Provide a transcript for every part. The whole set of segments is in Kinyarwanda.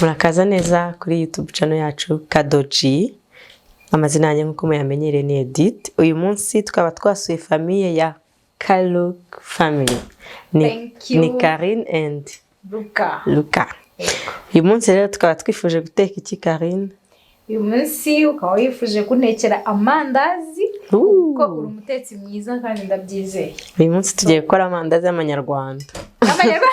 Murakaza neza kuri YouTube channel yacu Kadoji. Amazina yanjye nk'uko muyamenyereye ni Edith. Uyu munsi tukaba twasuye famille ya Kaluk family. Ni, Thank you. ni Karine and Luka. Luka. Uyu munsi rero tukaba twifuje guteka iki, Karine? Uyu munsi ukaba wifuje kuntekera amandazi kuko uri umutetsi mwiza kandi ndabyizeye. Uyu munsi tugiye gukora amandazi y'amanyarwanda. Y'amanyarwanda.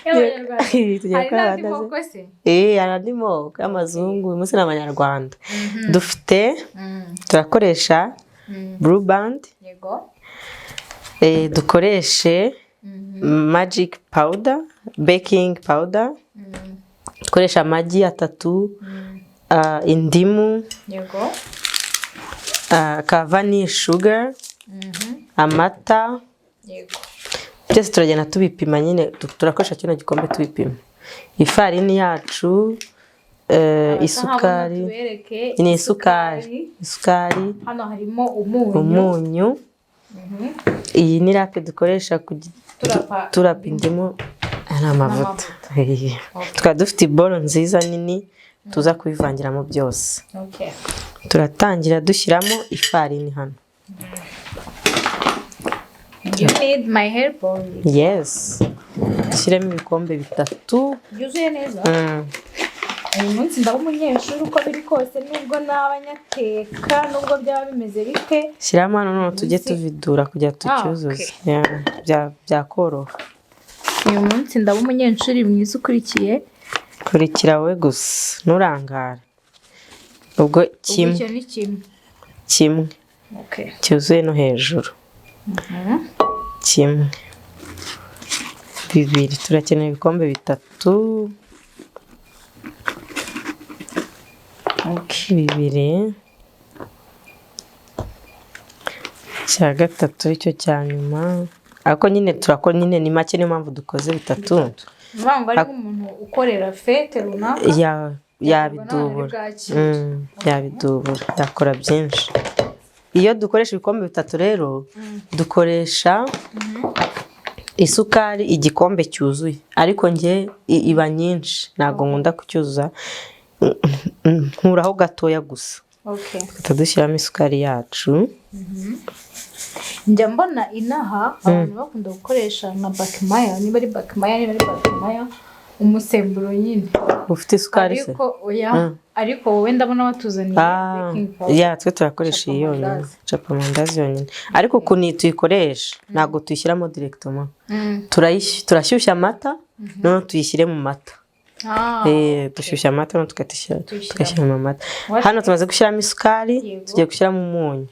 Y'amanyarwanda. Tugiye Hari gukora n'andi amandazi. moko se? Eh, hari andi moko y'amazungu, uyu munsi ni amanyarwanda. Dufite, turakoresha Blue Band, dukoreshe magic powder, baking powder, dukoresha amagi 3, indimu, ka vanilla sugar, amata, byose turagenda tubipima nyine, turakoresha kino gikombe tubipima. Ifarini yacu, isukari, tubereke. Ni isukari, isukari. Hano harimo umunyu. Umunyu. Iyi ni râpe dukoresha Turapa. Turapa indimu. Aya ni amavuta. Tukaba dufite iboro nziza nini tuza kubivangiramo byose. Turatangira dushyiramo ifarini hano. You need my help or Yes, dushyiremo ibikombe 3. Byuzuye neza. Uyu munsi ndaba umunyeshuri uko biri kose, nubwo naba nyateka, nubwo byaba bimeze bite. Shyiramo hano noneho tujye tuvidura kugira tucyuzuze. Yeah, byakoroha. Uyu munsi ndaba umunyeshuri mwiza ukurikiye. Kurikira wowe gusa, nturangare. Ubwo Ubwo kimwe. Icyo ni kimwe. Kimwe cyuzuye no hejuru. Kimwe, 2, turakenera ibikombe 3. 2, icya gatatu aricyo cya nyuma, ariko nyine turakora nyine ni make, niyo mpamvu dukoze 3. Ni ukuvuga ngo ari nk'umuntu ukorera fête runaka. Yabidubura. Bwakira. Yabidubura, yakora byinshi. Iyo dukoresha ibikombe 3 rero, dukoresha isukari igikombe cyuzuye, ariko njye iba nyinshi, ntabwo nkunda kucyuzuza, nkuraho gatoya gusa. Tugahita dushyiramo isukari yacu. Njya mbona inaha abantu bakunda gukoresha nka bakimaya, niba ari bakimaya, niba ari bakimaya, umusemburo nyine. Ufite isukari se? Ariko oya, ariko wowe ndabona watuzaniye baking powder. Ya, twe turakoresha iyi yonyine. Capamandazi. Capamandazi yonyine, ariko ukuntu iyi tuyikoresha ntabwo tuyishyiramo directement. Turashyushya amata noneho tuyishyire mu mata. Dushyushya amata noneho Tuyishyiramo. tugashyira mu mata. What? Hano tumaze gushyiramo isukari, tugiye gushyiramo umunyu.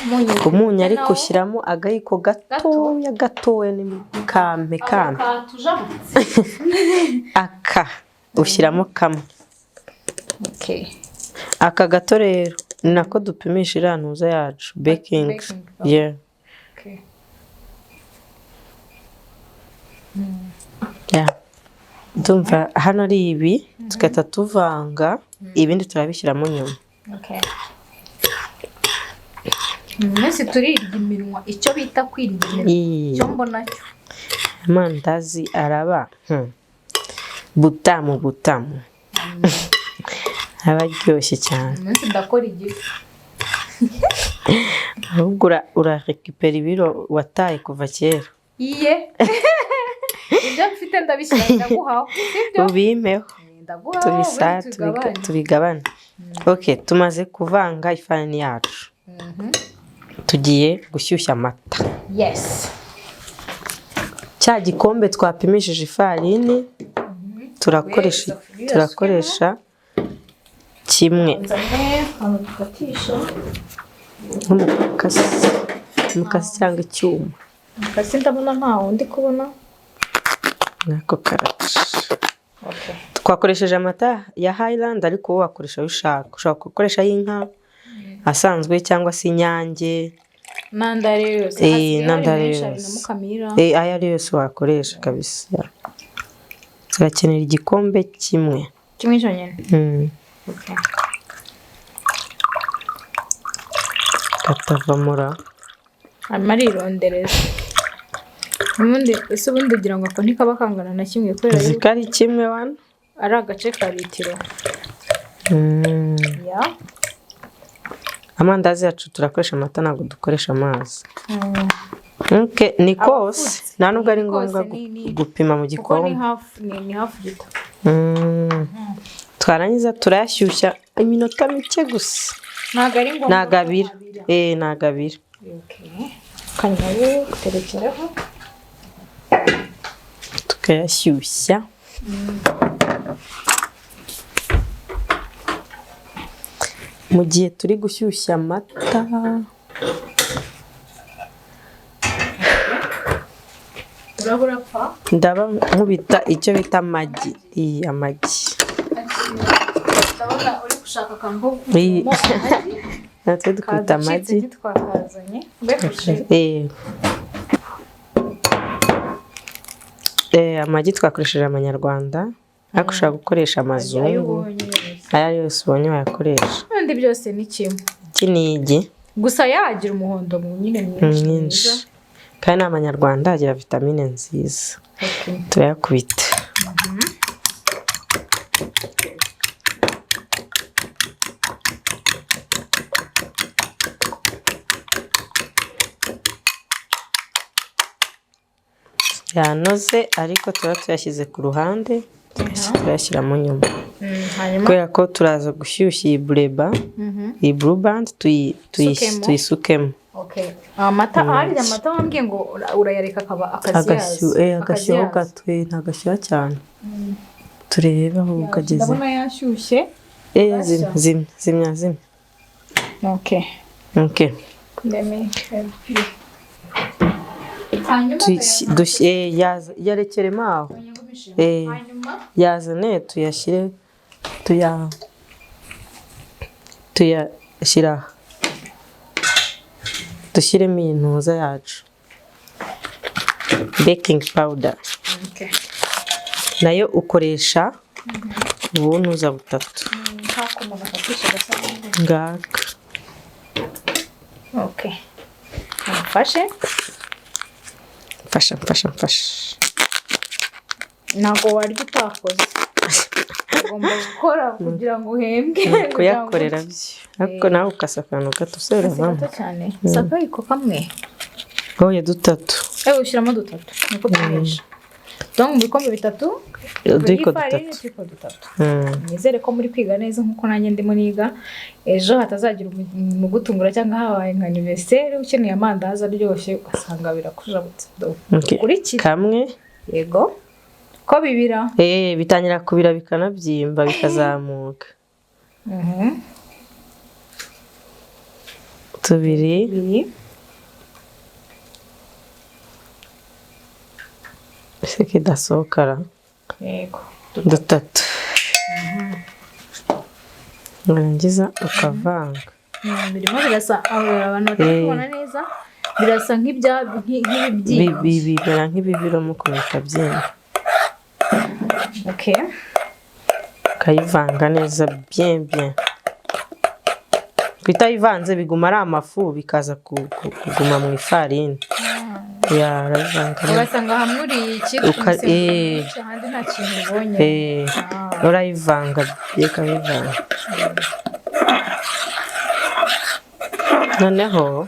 Umunyu. Umunyu ariko Nawo? ushyiramo agayiko gatoya gatoya, ni kampe kampe. Katujabutse. Aka ushyiramo kamwe. Aka gato rero ni nako dupimisha iriya ntuza yacu, baking. Baking powder. Yeah. Yeah. Ndumva hano ari ibi, tugahita tuvanga, ibindi turabishyiramo nyuma. Okay. Uyu munsi turirya iminwa, icyo bita kwirya iminwa. Icyo mbona cyo. Amandazi araba butamu butamu, aba aryoshye cyane. Uyu munsi ndakora igifu. Ahubwo urarekipera ibiro wataye kuva kera. Iye. Ibyo mfite ndabishyira, ndaguhaho. Sibyo? Ubimpeho. Ndaguhaho. Tubisa ubundi tugabane. Tubigabane. Okay, tumaze kuvanga ifarini yacu, tugiye gushyushya amata. Cya gikombe twapimishije ifarini turakoresha, Isafuriya. turakoresha kimwe. Nzane ahantu dukatisha. Nk'umukasi, umukasi cyangwa icyuma. Umukasi ndabona ntawo ndi kubona. Nako karaca. Okay. Twakoresheje amata ya Highland, ariko wowe wakoresha ayo ushaka. Ushobora gukoresha ay'inka asanzwe cyangwa se Inyange. N'andi ayo ari yo yose. Eh, Hasigaye n'andi hari ayo menshi, hari yose. na Mukamira. Ayo ari yo yose wakoresha kabisa. Turakenera igikombe kimwe. Kimwe cyonyine. Okay. Katavamura. Arimo arirondereza. Ubundi ese ubundi ugira ngo ako ntikaba kangana na kimwe kubera Uzi yuko ko ari kimwe wana. Ari agace ka litiro. Ya. Amandazi yacu turakoresha amata, ntabwo dukoresha amazi. Okay, ni kose. Abafutse. Nta nubwo ari Ni ngombwa kose, gupima mu kuko ni gikombe. hafi, ni hafi gito. Twarangiza turayashyushya iminota mike gusa. Ntabwo ari ngombwa Ni agabira. ko abira. Eh, ni agabira. Okay. Kanyabu guterekereho. Tukayashyushya. Mu gihe turi gushyushya amata, Uraba urapfa. Ndaba nkubita icyo bita amagi, iyi amagi. Ndabona uri gushaka akantu ko Iyi. gukubitamo amagi. Natwe dukubita Kaducitse, amagi. ntitwakazanye. Mbefashe. Amagi twakoresheje amanyarwanda, ariko ushobora gukoresha Ayo amazungu. ubonye yose. Ayo ari yose ubonye wayakoresha. Kandi byose ni kimwe. Iki ni igi. Gusa yagira umuhondo nyine mwinshi. Mwinshi. Mwiza. Kandi n'amanyarwanda agira vitamine nziza. Okay. Turayakubita. Yanoze, ariko tuba tuyashyize ku ruhande, turayashyiramo nyuma. Hanyuma Kubera ko turaza gushyushya iyi bureba, iyi blue band, Sukemo. tuyisukemo. Okay. Amata, harya amata wambwiye ngo urayareka akaba akaziyaza. Agashyuho gato, ntagashyuha cyane. Turebe aho kageze. Ndabona yashyushye. Zimya, zimya, zimya, zimya. Okay. Okay. Let me help you. Hanyuma Yarekeremo aho. Hanyuma Yazane tuyashyire, tuyashyira aha. Dushyiremo iyi ntuza yacu, baking powder. Okay. Nayo ukoresha ubuntuza butatu. Nk'akuma gafatisha gasa n'ubururu. Ngaka. Okay. Mufashe. Mfasha, mfasha, mfasha. Ntabwo warya utakoze. Ugomba gukora kugira ngo uhembwe. Kuyakorera byo, ariko nawe ukasa akantu gato se Kasi uravamo. gato cyane. Si akayiko kamwe. Oya, dutatu. Ushyiramo dutatu. Niko dukoresha. Donc mu bikombe bitatu, Uduyiko y'ifarini, dutatu. utuyiko dutatu. Mm. Nizere ko muri kwiga neza nkuko nanjye ndimo niga. Ejo hatazagira umugutungura cyangwa habaye nka anniversaire ukeneye amandazi aryoshye ugasanga birakujabutse. Okay. Ukurikire. Kamwe. Yego. Ko bibira. Bitangira kubira, bikanabyimba, bikazamuka. Tubiri. Bibiri. Ese kidasohokara? Yego. Dutatu. Warangiza ukavanga. Birimo birasa, aho abantu batari kubona neza, birasa nk'ibibyimba. Bimera nk'ibibiramo ukuntu bikabyimba. Okay. Ukayivanga neza bien bien. Kutayivanze biguma ari amafu, bikaza kuguma mu ifarini. Ya, urayivanga neza. Ugasanga hamwe uriye ikintu mwinshi, ahandi nta kintu ubonye. Urayivanga, ukabivanga. Noneho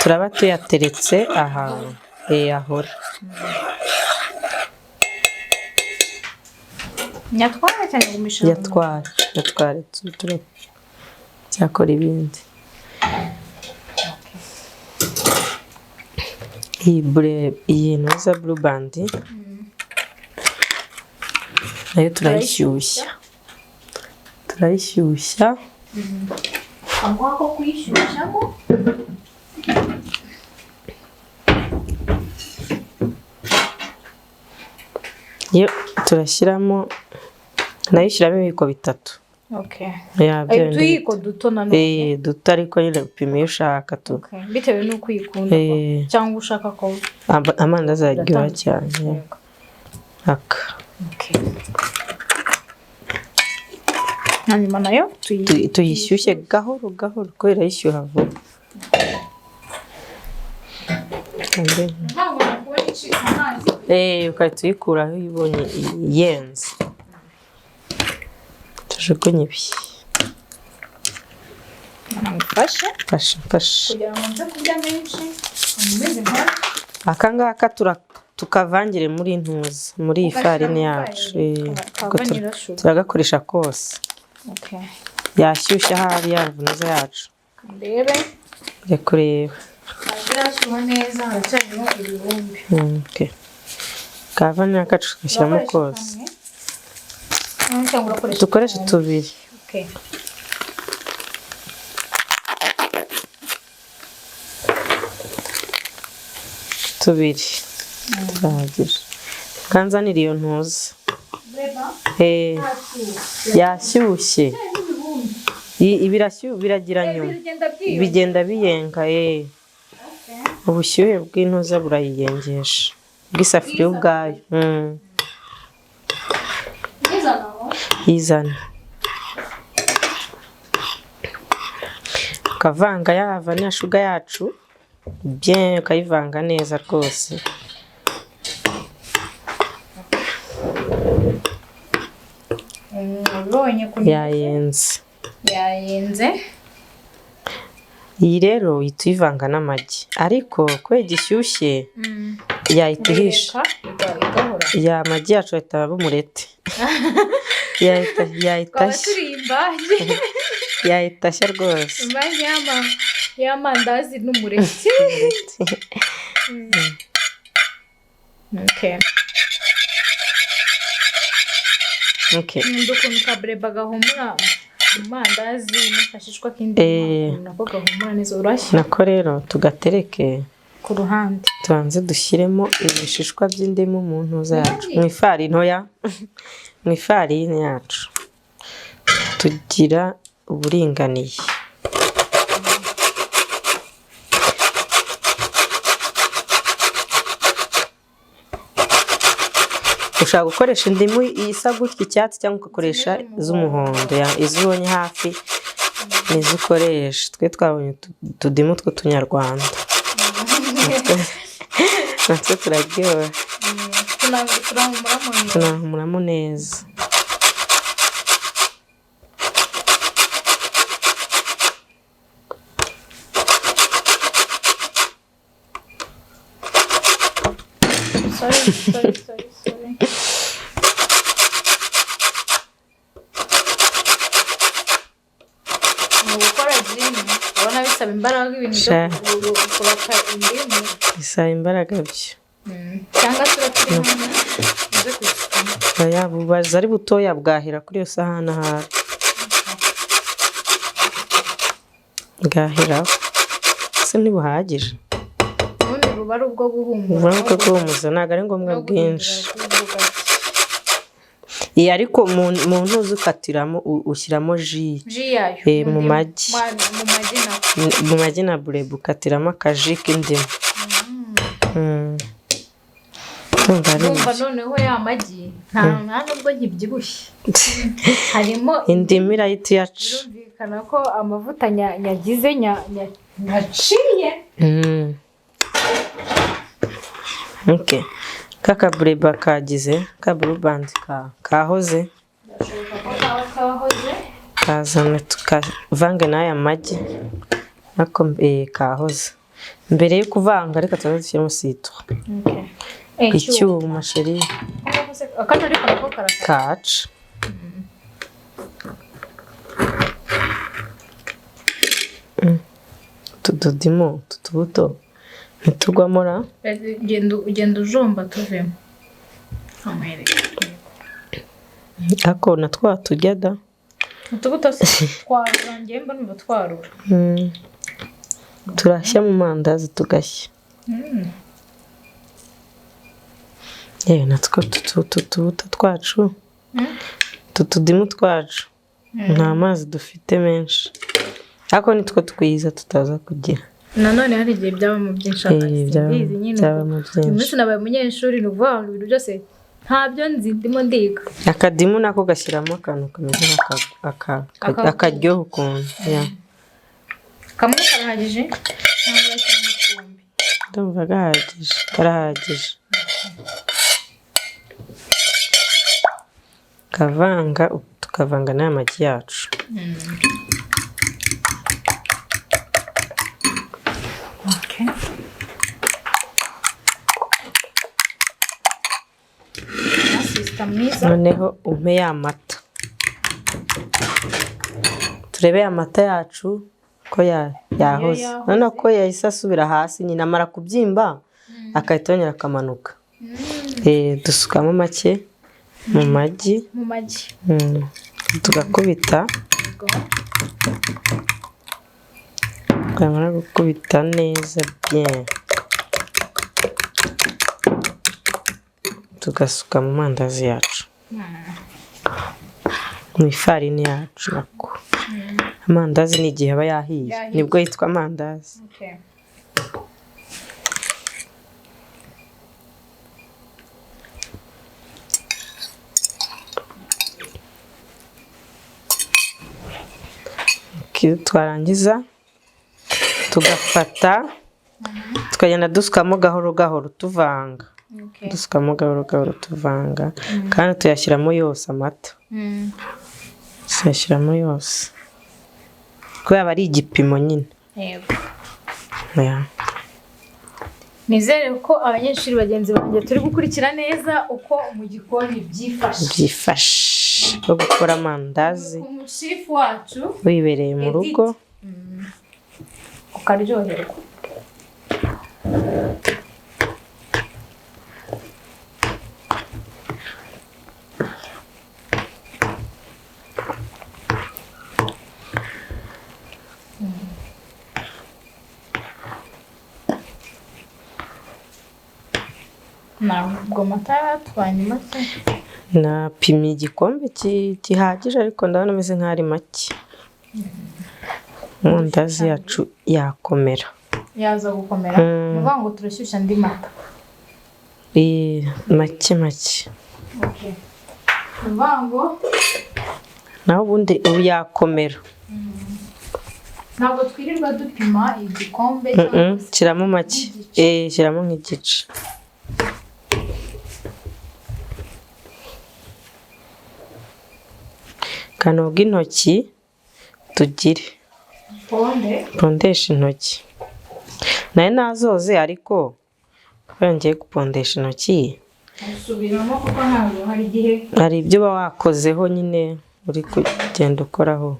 turaba tuyateretse ahantu ahora. Nyatwara cyane gumisha. Yatwara, yatwara, cyakora ibindi. Iyi bure, iyi ntuza blue band nayo turayishyushya, turayishyushya. Aguha ko kuyishyushyamo. Yo turashyiramo, nayo ushyiramo ibiyiko bitatu. Okay. Ya, bya bindi. Utuyiko duto nanone. Duto, ariko nyine upima iyo ushaka tu. Okay. Bitewe n'uko uyikunda cyangwa ushaka ko Amandazi araryoha cyane. Yego. Aka. Okay. Hanyuma nayo tuyi Tuyishyushye gahoro gahoro kubera irayishyuha vuba. Ntabwo nakubona icika amazi. Ugahita uyikuraho iyo ubonye yenze. Tujugunye ibi. Ngufashe. Mfashe, mfashe. Kugira ngo nze kurya menshi umeze nka Aka ngaka tukavangire muri ntuza, muri iyi farini yacu. Ka Ubwo vanilla sugar. Turagakoresha kose. Okay. Yashyushye ahari ya ntuza yacu. Ndebe. Reka kureba. Ntabwo neza, haracyarimo ibibumbe. Okay. Ka vanilla kacu tugashyiramo Urakoresha kose. kamwe? Cyangwa urakoresha Dukoreshe kamwe? tubiri. Okay. Tubiri turahagije. Kanzanira iyo ntuza. Reba. Yashyushye. Biragira nyuma. Bigenda byiyongera. Bigenda biyenga. Ubushyuhe bw'intuza burayiyengesha, bw'isafuriya ubwayo. Yizana. Ukavanga ya vanilla sugar yacu bien, ukayivanga neza rwose. Ubonye ukuntu Yayenze. Yayenze. Iyi rero uhita uyivanga n'amagi, ariko kubera igishyushye yahita ihisha. Uyireka igahora. Ya magi yacu ahita aba umurete, yahita Twaba ashya. turi imvange. Yahita ashya rwose. Imvange y'amandazi n'umureti. Okay. Okay. Nkunda ukuntu kabureba gahumura mu mandazi n'akashishwa k'indimu, nako gahumura neza, urashya. Nako rero tugatereke Ku ruhande. Tubanze dushyiremo ibishishwa by'indimu mu ntuza yacu, mu ifarini ntoya, mu ifarini yacu, tugira uburinganiye. Ushobora gukoresha indimu isa gutya icyatsi, cyangwa ugakoresha iz'umuhondo. Izo ubonye hafi nizo ukoresha. Twe twabonye utudimu tw'utunyarwanda, natwo turaryoha. Turahumuramo neza. Tunahumuramo neza. Sorry, sorry, sorry, sorry. Mu gukora jimu urabona bisaba imbaraga, ibintu byo Sha. Kurata indimu. Bisaba imbaraga byo. Cyangwa se uraturi hamwe uze kuzisukamo. Oya, bubaza ari butoya bwahera kuri iyo sahani, ahari bwaheraho se ntibuhagije. Ubundi buba ari ubwo guhumura. Buba ari ubwo guhumuza, ntabwo ari ngombwa No bwinshi. guhindura kuvuga. Iyi ariko mu ntuzi ukatiramo, ushyiramo ji. Ji yayo. Mu ndimu. magi. Mu magi nako. Mu magi na bureba ukatiramo akaji k'indimu. Ndumva ari Ndumva ibyo. noneho ya magi nta nubwo nkibyibushye, harimo Indimu irahita iyaca. Birumvikana ko amavuta nyagize nyaciye. Okay. Ka kabureba kagize ka blue band kahoze. Birashoboka ko kaba kahoze. Kazana tukavange n'aya magi nako kahoze. Mbere yo kuvanga reka tubanze dushyiremo citron. Okay. Icyuma, chérie. Akano ariko nako karaka. Kaca. Utu tudimu, utu tubuto ntitugwamo ra? Ugenda ujomba tuvemo, amwereka. Ariko natwo waturya da. Utubuto se twarura? Njye mba numva twarura. Turashya mu mandazi, tugashya. Yewe, natwo utu tubuto twacu, utu tudimu twacu, nta mazi dufite menshi, ariko nitwo twiza tutaza kugira. Nanone hari igihe byabamo byinshi. Simbizi nyine. Byabamo Uyu byinshi. munsi nabaye umunyeshuri, ni ukuvuga ngo ibintu byose ntabyo nzi, ndimo ndiga. Akadimu nako gashyiramo akantu kameze Akagugu. akaryoha ukuntu, yeah. Kamwe karahagije cyangwa urashyiramo twombi? Ndumva gahagije, karahagije. Kavanga. Tukavanga n'aya magi yacu. Okay. Sister mwiza. Noneho umpe ya mata, turebe ya mata yacu ko yahoze. Yahoze. Urabona ko yahise asubira hasi nyine, amara kubyimba agahita yongera akamanuka. Dusukamo make mu magi. Mu magi. Tugakubita. Go. Twamara gukubita neza bien, tugasuka mu mandazi yacu, mu ifarini yacu nako. Amandazi ni igihe aba yahiye, Yahiye. nibwo yitwa amandazi. Okay. Twarangiza tugafata, tukagenda dusukamo gahoro gahoro tuvanga. Okay. Dusukamo gahoro gahoro tuvanga, kandi tuyashyiramo yose amata. Tuyashyiramo yose kubera aba ari igipimo nyine. Yego. Yeah. Nizere ko abanyeshuri bagenzi banjye turi gukurikira neza uko mu gikoni byifashe. Byifashe bwo gukora amandazi Umushifu wacu wibereye mu Edith. rugo. Ukaryoherwa. Ntabwo amata yatubanye make. Napimye igikombe gihagije, ariko ndabona ameze nk'aho ari make. Amandazi yacu yakomera. Yaza gukomera. Ni ukuvuga ngo turashyushya andi mata. Make make. Okay. Ni ukuvuga ngo Naho ubundi ubu yakomera. Ntabwo twirirwa dupima igikombe cyangwa se Shyiramo make. Nk'igice. Shyiramo nk'igice. Kanoga intoki tugire. Ponde. Pondesha intoki. Nayo nazoze, ariko kubera ngiye gupondesha intoki. Subiramo kuko ntabwo hari igihe. Hari ibyo uba wakozeho nyine uri kugenda ukoraho.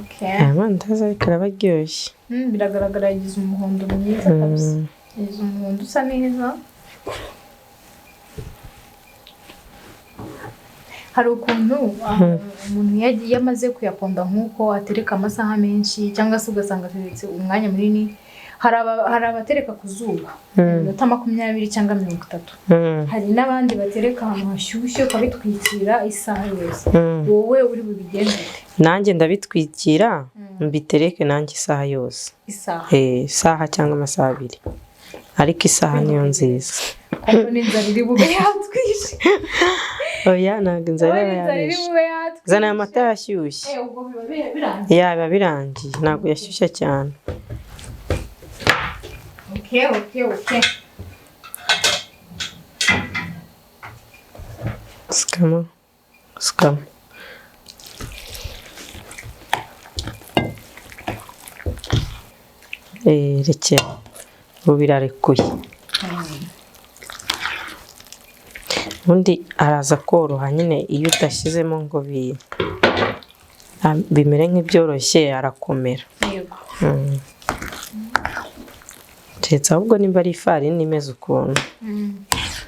Okay. Aya mandazi ariko araba aryoshye. Biragaragara yagize umuhondo mwiza kabisa. Yagize umuhondo usa neza. Hari ukuntu umuntu iyo amaze kuyaponda nk'uko atereka amasaha menshi, cyangwa se ugasanga ateretse umwanya munini. Hari abatereka ku zuba iminota 20 cyangwa 30. Hari n'abandi batereka ahantu hashyushye ukabitwikira isaha yose. Wowe uri bubigenze ute? Nanjye ndabitwikira, mbitereke nanjye isaha yose. Isaha. Isaha cyangwa amasaha 2, ariko isaha niyo nziza. Kuko n'inzara iri bube yatwishe. Oya, ntabwo inzara Ndabona iba inzara iri yabishe. bube yatwishe. Zana aya mata yashyushye. Ubwo biba birangiye. Ya, biba birangiye, ntabwo yashyushye cyane. Okay. Sukamo, sukamo. Rekera ubu birarekuye. Ubundi araza koroha nyine iyo udashyizemo ngo bimere nk'ibyoroshye, arakomera. Yego. Keretse ahubwo nimba ari ifarini imeze ukuntu.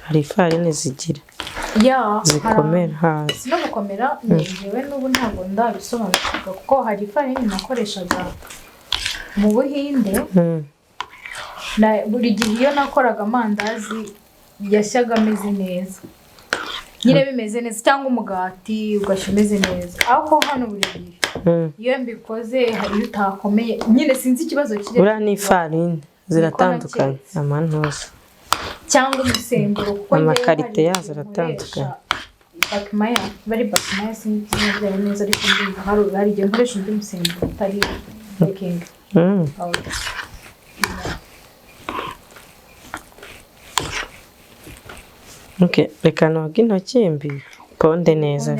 Hari ifarini zigira Ya, zikomera hasi. Si no gukomera, njyewe n'ubu ntabwo ndabisobanukirwa, kuko hari ifarini nakoreshaga mu Buhinde. Buri gihe iyo nakoraga amandazi yashyaga ameze neza, nyine bimeze neza, cyangwa umugati ugashya umeze neza, ariko hano buri gihe iyo mbikoze hari iyo utakomeye nyine, sinzi ikibazo kiri. Buriya ni ifarini ziratandukanye, amantuza. Cyangwa umusemburo, kuko njyewe Amakarite hari yazo igihe aratandukanye. nkoresha Bakmaya, bari Bakmaya, sinzi izina ryayo neza, ariko ndumva hari igihe nkoresha undi musemburo utari baking powder. Okay, reka noge intoki mbi ponde neza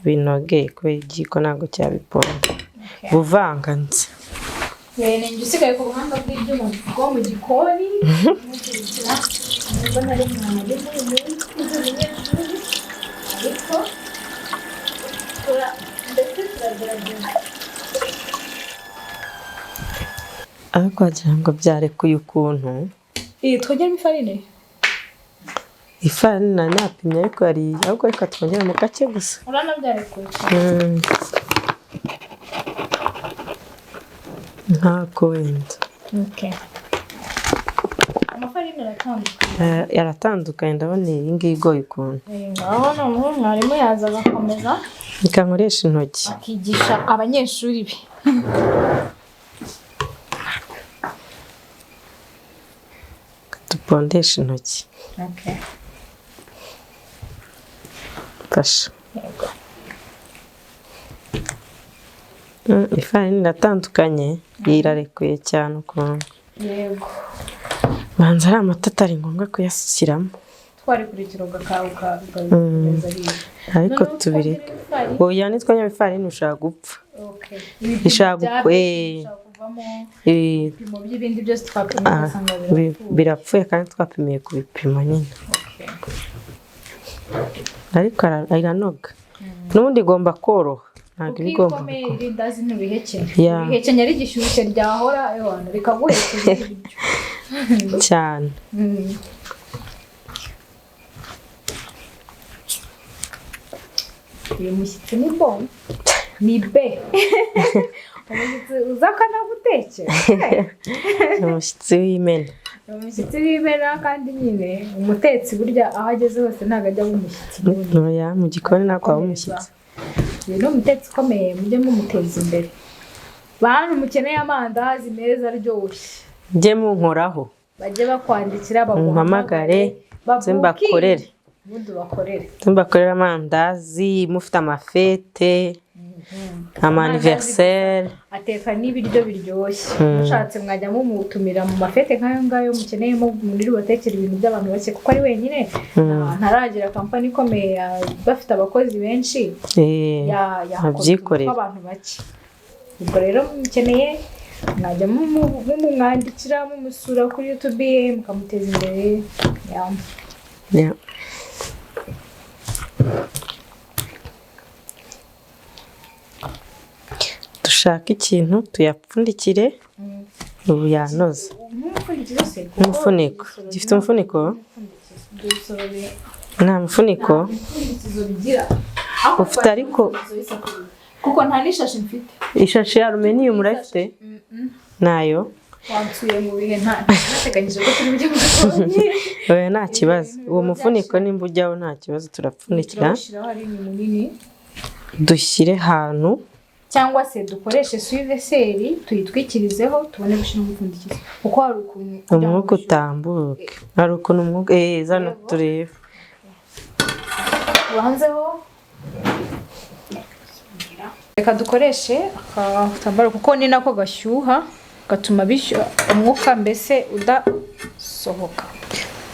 binogeye kubera igiko ntabwo cyabiponda buvanganze. Ni njye usigaye ku buhanga bw'ibyuma bwo mu gikoni mukurikira, nubwo ntari mwarimu umunyeshuri, ariko ndetse turagerageza. Ariko wagira ngo byarekuye ukuntu. Twongeramo ifarine. Ifarini nari napimye ariko yari ahubwo reka twongere mu gake gusa. Urabona byarekuye. Nkako wenda. Okay. Amafarini aratandukanye. Yaratandukanye, ndabona iyi ngiyi igoye ukuntu. Ngaho noneho mwarimu yaza agakomeza Reka nkoreshe intoki. akigisha abanyeshuri be. Dupondeshe intoki. Okay. Mfasha. Yego. Ifarini iratandukanye, irarekuye cyane ukuntu. Yego. Banza ari amata atari ngombwa kuyashyiramo. Twarikurikira ugakomeza hirya. Ariko Noneho tubireke. twongere ifarini. Oya, nitwongera ifarini ushobora gupfa. Okay. Ishaka Ibipimo bya bishobora kuvamo ibipimo by'ibindi byose twapimye ugasanga birapfuye. Birapfuye kandi twapimiye ku bipimo nyine. Okay. Ariko iranoga. N'ubundi igomba koroha. Ntabwo Kuko iba iyo igomba ikomeye gukoma. irindazi ntubihekenya. Yeah. Ubihekenya rigishyushye ryahora ewana rikaguhekenya ibiryo. Cyane. Uyu mushyitsi ni bon. Ni be. Umushyitsi uza akanagutekera. Ni umushyitsi w'imena. Ni umushyitsi w'imena kandi nyine umutetsi burya aho ageze hose ntabwo ajya aba umushyitsi. Oya, mu gikoni ntabwo waba umushyitsi. Uyu ni umutetsi ukomeye, mujye mumuteza imbere. Bantu mukeneye amandazi meza aryoshye, Njye munkoraho. bajye bakwandikira, Mumpamagare, nze mbakorere. Ubundi ubakorere. Nze mbakorere amandazi, mufite amafete, ama-anniversaire. Ateka n'ibiryo biryoshye. Mushatse mwajya mumutumira mu mafete nk'ayo ngayo mukeneyemo umuntu uri bubatekere ibintu by'abantu bake, kuko ari wenyine ntaragira kampani ikomeye bafite abakozi benshi yakora utuntu abyikorera. tw'abantu bake. Ubwo rero mukeneye mwajya mumwandikira, mumusura kuri YouTube ye, mukamuteza imbere. Ya. Yeah. Dushake ikintu tuyapfundikire ubu yanoze. Nk'umupfundikizo se? Kuko Umufuniko. ibisoro Gifite umufuniko? Umupfundikizo. Ibisoro Nta mufuniko. nta mupfundikizo bigira. Ufite ariko- Umupfundikizo w'isafuriya. Kuko nta n'ishashi mfite. Ishashi ya aluminium urayifite? Nayo. Wansuye mu bihe nta nateganyije ko turi bujye mu gikoni. Oya, nta kibazo. Uwo mufuniko nimba ujyaho nta kibazo, turapfundikira. Turawushyiraho ari ni munini. Dushyire ahantu. Cyangwa se dukoreshe suiveseri tuyitwikirizeho tubone gushyira umupfundikizo, kuko hari ukuntu kugira ngo Umwuka utambuke. Hari ukuntu umwuka zano turebe. Ubanzeho. Reka dukoreshe agatambaro kuko ni nako gashyuha gatuma umwuka mbese udasohoka.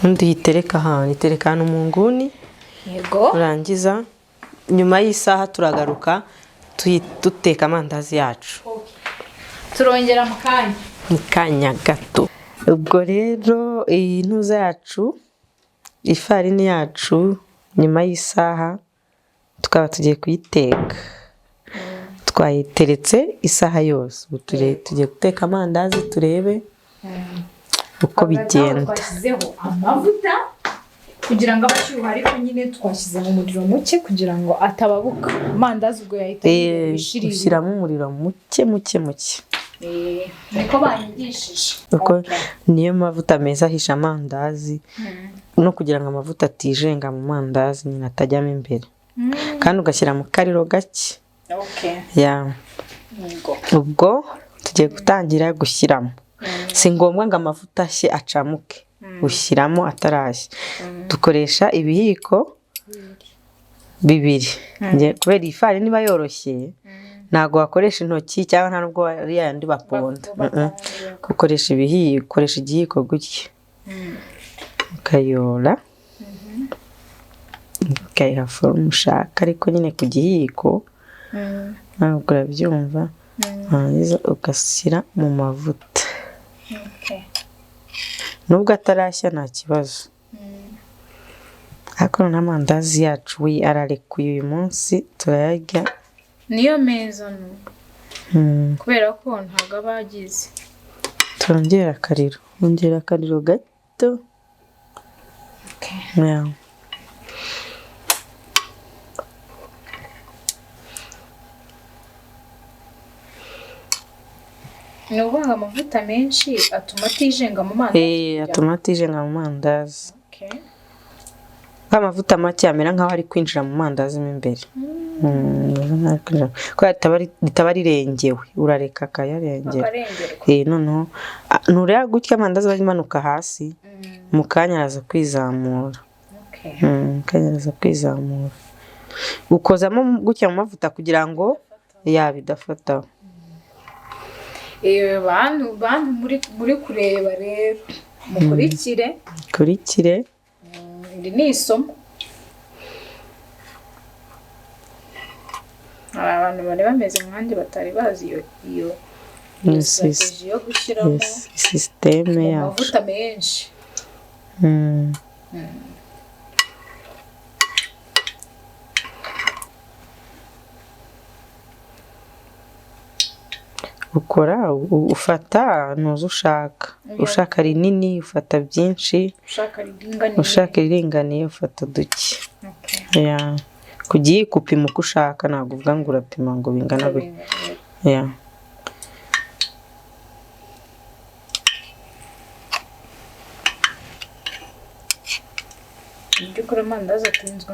Ubundi uyitereke ahantu, itereka ahantu mu nguni. Yego. Turangiza nyuma y'isaha turagaruka duteka amandazi yacu. Turongera mu kanya. Mu kanya gato. Ubwo rero iyi ntuza yacu, ifarini yacu, nyuma y'isaha tukaba tugiye kuyiteka. Twayiteretse isaha yose. Ubu tugiye guteka amandazi turebe uko Hagati aho bigenda. Twashyizeho amavuta kugira ngo abe ashyuha, ariko nyine twashyize mu muriro muke kugira ngo atababuka. Amandazi ubwo yahita ibishirira. Ushyiramo umuriro muke muke muke. Niko banyigishije. Kuko niyo mavuta meza ahisha amandazi, no kugira ngo amavuta atijenga mu mandazi nyine atajyamo imbere. Kandi ugashyira mu kariro gake. Okay. Ya. Yego. Ubwo tugiye gutangira gushyiramo. Si ngombwa ngo amavuta ashye acamuke. Ushyiramo atarashya. Dukoresha ibiyiko bibiri. Kubera iyi farini iba yoroshye, ntabwo wakoresha intoki cyangwa nta nubwo ari yayandi baponda. Ukoresha ibiyiko, ukoresha igiyiko gutya. Ukayora. Ukayiha forme ushaka, ariko nyine ku gihiko ntabwo urabyumva. Warangiza ugashyira mu mavuta. Nubwo atarashya nta kibazo, ariko noneho amandazi yacu we ararekuye, uyu munsi turayarya. Niyo meza no kubera ko ntabwo aba agize. Turongera akariro, ongera akariro gato. Yeah. Ni ukuvuga ngo amavuta menshi atuma atijenga mu mandazi. Atuma atijenga mu mandazi. Amavuta make amera nk'aho ari kwinjira mu mandazi mo imbere. Ameze nk'aho ari kwinjira, kubera ritaba rirengewe, urareka akayarengera. Akarengerwa. Noneho ntureba gutya amandazi aba amanuka hasi, mu kanya araza kwizamura. Mu kanya araza kwizamura. Ukozamo gutya mu mavuta kugira ngo yabidafataho. Bantu muri kureba rero, mukurikire. Kurikire. Iri ni isomo. Hari abantu bari bameze nkanjye batari bazi iyo Iyo strategy yo gushyiramo système yacu. amavuta menshi. Ukora ufata ntuzi ushaka. Ushaka rinini ufata byinshi, ushaka riringaniye. Ushaka iriringaniye ufata duke. Yeah. Ku gihiko upima uko ushaka, ntabwo uvuga ngo urapima ngo bingana gutya. Yeah. Mu by'ukuri amandazi atinzwe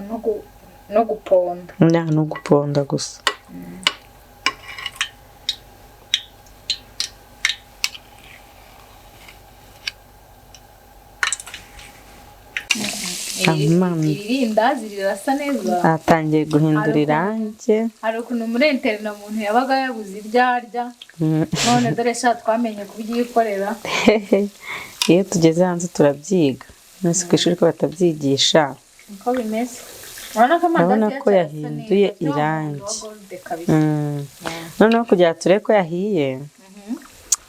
no guponda. Yeah, no guponda gusa. Iri rindazi rirasa neza. Atangiye guhindura irangi. Hari ukuntu muri interina umuntu yabaga yabuze ibyo arya, none dore sha twamenye kubyikorera. Iyo tugeze hanze turabyiga. Mwese ku ishuri ko batabyigisha. Niko bimeze. Urabona ko amandazi Urabona ko yacu arasa yahinduye neza, afite wa muhondo wa irangi. gold kabisa. Noneho kugira ngo turebe ko yahiye,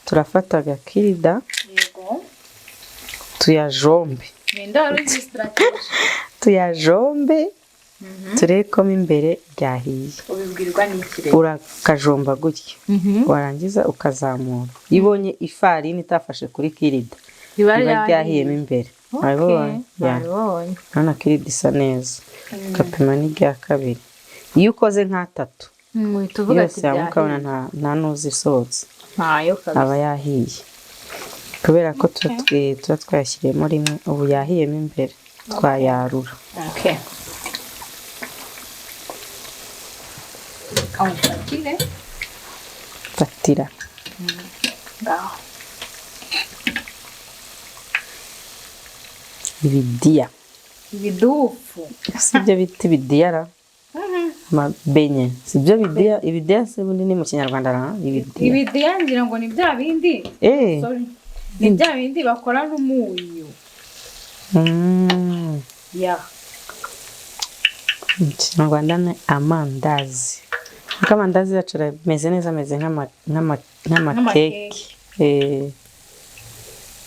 turafata agakirida tuyajombe. Ninde wari uzi strategy? Tuyajombe turebe ko mo imbere byahiye. Ubibwirwa n'iki rero? Urakajomba gutya, warangiza ukazamura. Iyo ubonye ifarini itafashe kuri kirida, Riba riba ryahiyemo imbere. Wabibonye? Yeah. Nabibonye. Urabona kirida isa neza. Ugapima n'irya kabiri. Iyo ukoze nk'atatu Uhita uvuga ati yose hamwe ukabona byahiye. nta n'uzi isohotse, Ntayo kabisa. aba yahiye. Kubera ko tuba twayashyiriyemo rimwe, ubu yahiyemo imbere twayarura. Okay. Kamufatire. Fatira. Ngaho. Ibidiya. Ibidufu. Si ibyo bita ibidiya ra? Amabenye. Si ibyo bidiya? Ibidiya se ubundi ni mu Kinyarwanda ra? Ibidiya. Ibidiya ngira ngo ni bya bindi. Sorry. Ni bya bindi bakora n'umunyu. Ya. Mu Kinyarwanda ni amandazi. Kuko amandazi yacu arameze neza, ameze nk'amakeke.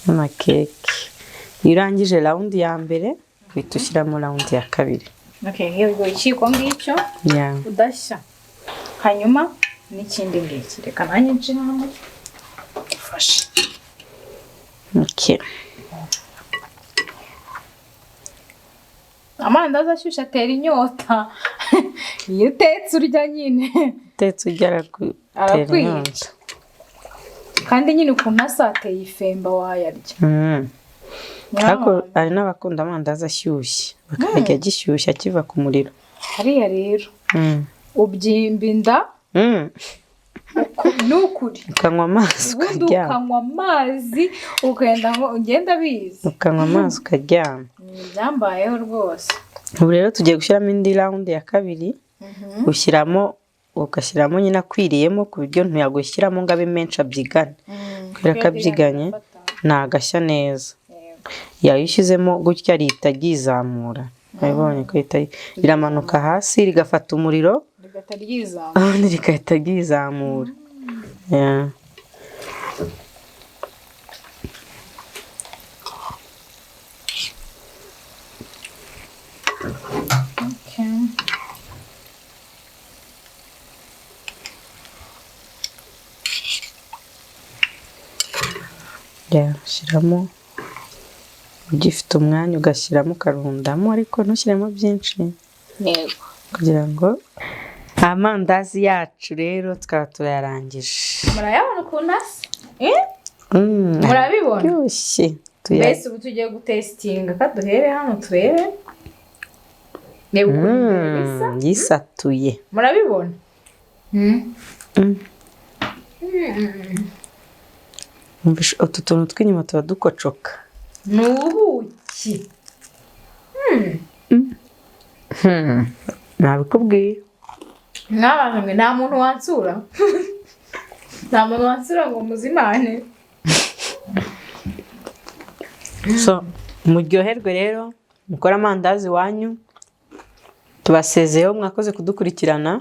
Nk'amakeke. Iyo urangije round ya mbere, uhita ushyiramo round ya kabiri. Okay, yego, ikiko ngicyo udashya. Hanyuma n'ikindi ngiki. Reka nanjye nce hano. Ufashe. Okay. Amandazi ashyushye atera inyota. Iyo utetse urya nyine. Utetse urya aragutera Arakwica. inyota. Kandi nyine ukuntu asa ateye ifemba wayarya. Ariko hari n'abakunda amandazi ashyushye, bakayarya agishyushye akiva ku muriro. Hariya rero ubyimba inda ni ukuri. Ukanywa amazi Ubundi ukaryama. ukanywa amazi ukagenda ngo ugenda abizi. Ukanywa amazi ukaryama. Ni ibyambayeho rwose. Ubu rero tugiye gushyiramo indi round ya kabiri, ushyiramo ugashyiramo nyine akwiriyemo, ku buryo ntiyagushyiramo ngo abe menshi abyigane. Kubera ko abyiganye ntagashya neza. Yayo ushyizemo gutya rihita ryizamura. Wabibonye ko riramanuka hasi rigafata umuriro, rigahita ryizamura. Ubundi rigahita ryizamura. Yeah. Okay. Yeah, shyiramo ugifite umwanya ugashyiramo ukarundamo, ariko ntushyiremo byinshi Yego. kugira ngo amandazi yacu rero tukaba turayarangije. Murayabona ukuntu asa? Eh? Murabibona? Aryoshye. Mbese ubu tugiye gutesitinga, ka duhere hano turebe. Reba ukuntu imbere bisa. Yisatuye. Murabibona? Umvishe, utu tuntu tw'inyuma tuba dukocoka. Ni ubuki. Nabikubwiye. Mw'abantu mwe, nta muntu wansura, nta muntu wansura ngo muzimane. So muryoherwe rero, mukore amandazi iwanyu. Tubasezeyeho, mwakoze kudukurikirana.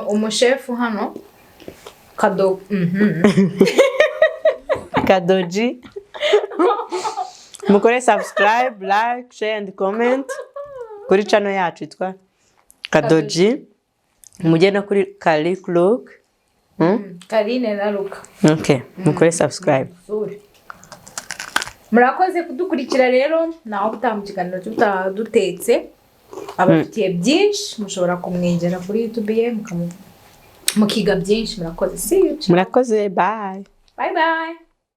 Umushefu hano kado. Kadoji, mukore subscribe, like, share and comment kuri channel yacu yitwa Kadoji, mujye no kuri Kalik Look. Karine na Luka. Okay, mukore subscribe. Sure. Murakoze kudukurikira rero, naho ubutaha mu kiganiro cy'ubutaha dutetse abafitiye byinshi, mushobora kumwegera kuri YouTube ye mukiga byinshi. Murakoze, see you. Murakoze, bye. Bye bye.